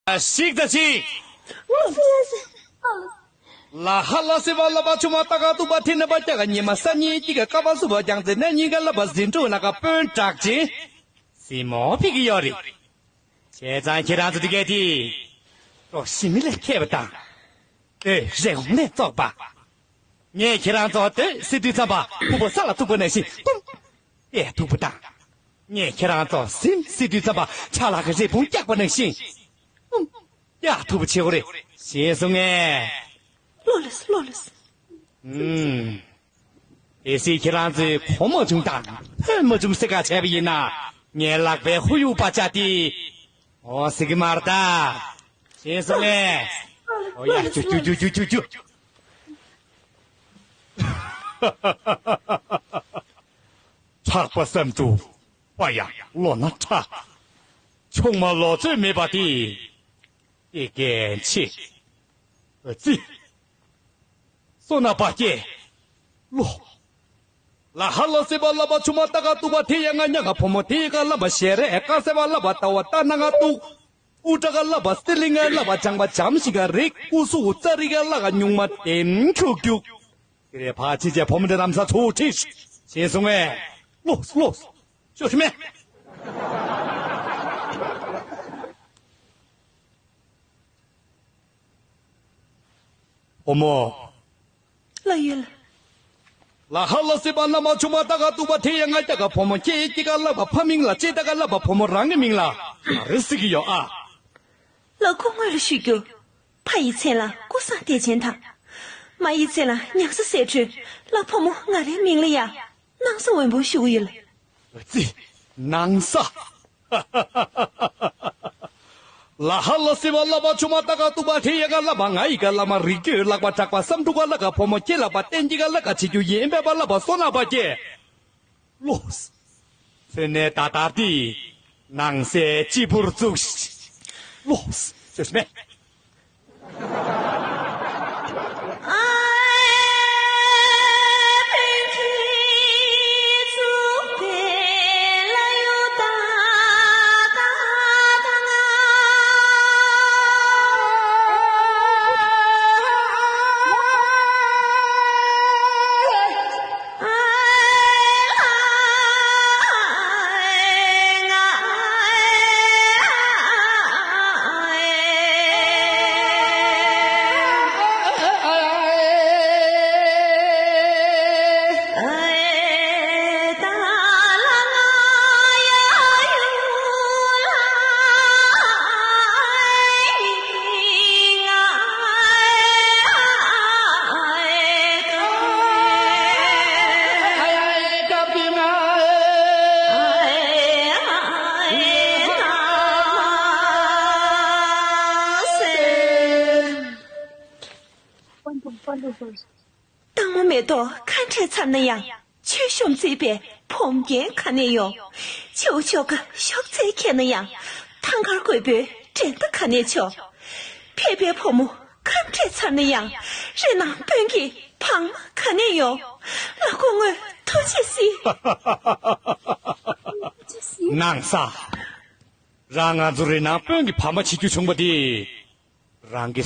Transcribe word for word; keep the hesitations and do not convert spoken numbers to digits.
ཞིག་ད་ཞིག་ལ་ཧ་ལ་སེ་བ་ལ་བ་ཆུ་མ་ཏ་ཀ་ཏུ་བ་ཐི་ན་བ་ཀྱ་ག་ཉི་མ་ས་ཉི་ཏི་ཀ་ཀ་བ་སུ་བ་ཀྱང་ཙེ་ན་ཉི་ག་ལ་བ་ཟིན་ཀྲུ་ན་ཀ་དཔོན་དྲག་ཅིང་སི་མོ་ཕི་གི་ཡོ་རི། བྱས་ཙང་ཁྱེད་རང་ཚོ་དུ་གལ་ཏེ་རོགས་ཞི་མི་ལས་མཁས་པ་དང་། ཨེ་རེ་འོང་ལས་བཙོག་པ། ངས་ཁྱེད་རང་ཚོ་ལྟོས་སི་དུས་ཙམ་པ་ཕུ་བོ་ས་ལ་ཐུག་པ་ནང་བཞིན་ཀུམ། ཨེ་ཐུག་པ་དང་། ངས་ཁྱེད་རང་ཚོ་སིམ་སི་དུས་ཙམ་པ་ཆ་ལག་གི་རི་བོང་སྐྱག་པ་ནང་བཞིན་ཀུམ། ཡ་ཐུབ་པ་ཆེ་བོ་རེད། ཤེས་སོང་ངས། ལོ་ལེས་ལོ་ལེས། ཨུམ། དེ་སྲིད་ཁྱེད་རང་ཚོས་གོ་མ་བྱུང་དང་ཧོན་མ་བྱུང་ཟེར་ཁ་བྱས་པ་ཡིན་ན་ངའི་ལག་པའི་ཧུ་ཡུག་པ་ཆ་དེ་འོ་ཟེར་གི་མ་རེད་ད། ཤེས་སོང་ངས། འོ་ཡ་ཅུ་ཅུ་ཅུ་ཅུ་ཅུ་ཅུ། ཁྲག་པ་བསམ་དྲུག་པ་ཡ་ལོ་ན་ཁྲག་ཆུང་མ་ལོ་ཚོད་མེད་པ་དེ། ཨེ་གན་ཆེ། ཨ་ཙི། སོ་ན་པ་སྐྱེ། ལོ། ལ་ཧ་ལ་སེ་བ་ལ་བ་ཆུ་མ་ཏ་ཀ་ཏུ་བ་ཐེ་ཡ་ང་ཉ་ག་ཕོ་མོ་ཐེ་ཡ་ག་ལ་བ་ཞེ་རེ་ཀ་སེ་བ་ལ་བ་ཏ་བ་ཏ་ན་ང་ཏུ། ཨུ་ཏྲ་ག་ལ་བ་སི་ལི་ང་ལ་བ་ལྗང་བ་འཇམ་ཞིག་ག་རིག་ཨུ་སུ་ཨུ་ཙ་རི་ག་ལ་ག་ཉུང་མ་དེམ་ཁྱུག་ཁྱུག་དེ་རེ་ཕ་ཆི་ཅེ་ཕོ་མོ་འདྲ་རམ་ས་ཚུ་ཁྲིས། ཤེས་སོང་ངས། ལོ་ལོ། ཅོ་ཤི་མེ། ཕོ་མོ། ལ་ཡོད། ལ་ཧ་ལ་སི་པ་ན་མ་ཆུ་མ་ཏ་ག་ཏུ་བ་ཐེ་ཡ་ང་ཏ་ག་ཕོ་མོ་ཁྱེད་ཀྱི་ག་ལ་བ་ཕ་མིང་ལ་ཅེ་ཏ་ག་ལ་བ་ཕོ་མོ་རང་གི་མིང་ལ་རེ་སི་གི་ཡོ་ཨ། ལ་ཁོ་ངོས་ལ་ཞུ་རྒྱུ། ཕ་ཡི་མཚན་ལ་ཀུ་སང་བདེ་ཆེན་དང་། མ་ཡི་མཚན་ལ་ཉང་ས་སེ་ཁྲོན། ལ་ཕོ་མོ་ང་རའི་མིང་ལ་ཡ། ནང་ས་འོན་པོ་ཞུ་གི་ཡོད། ཙི། ནང་ས། ལ་ཧ་ལ་སི་བ་ལ་བ་ཆུ་མ་ཏ་ག་ཏུ་བ་ཐེ་ཡ་ག་ལ་བ་ང་ཡི་ག་ལ་མ་རིག་གྱོད་ལག་པ་དྲག་པ་བསམ་དྲུག་ག་ལ་ག་ཕོ་མོ་ཁྱེད་ལ་བ་བསྟན་གྱི་ག་ལ་ག་བྱེད་རྒྱུ་ཡིན་པས་བ་ལ་བ་སོ་ན་བ་ཀྱེ། ལོས། ཚེ་ནས་ད་ལྟར་ཏེ། ནང་སའི་སྤྱི་བོར་བཙུགས། ལོས། ཟེར་མེད། སྟག་མོ་མེ་ཏོག་ཁ་བྲལ་ཚར་ན་ཡང་། ཆོས་ཤོམ་བརྩིས་པའི་བོམ་རྒྱན་ག་ནས་ཡོང་། ཆེའུ་ཆོ་ག་ཤོག་ཚལ་ཁྱེར་ན་ཡང་། ཐང་དཀར་རྒོད་པོའི་འགྲན་ཟླ་ག་ནས་ཆོག་ཕལ་པའི་བུ་མོ་ཁ་བྲལ་ཚར་ན་ཡང་། རི་ནང་དཔོན་གྱི་བག་མ་ག་ནས་ཡོང་། ལ་ཁོ་ངོས་ཐུགས་རྗེ་གཟིགས། ནང་ས། རང་ང་ཚོ་རི་ནང་དཔོན་གྱི་བག་མ་བྱེད་རྒྱུ་བྱུང་བ་དེ། རང་གི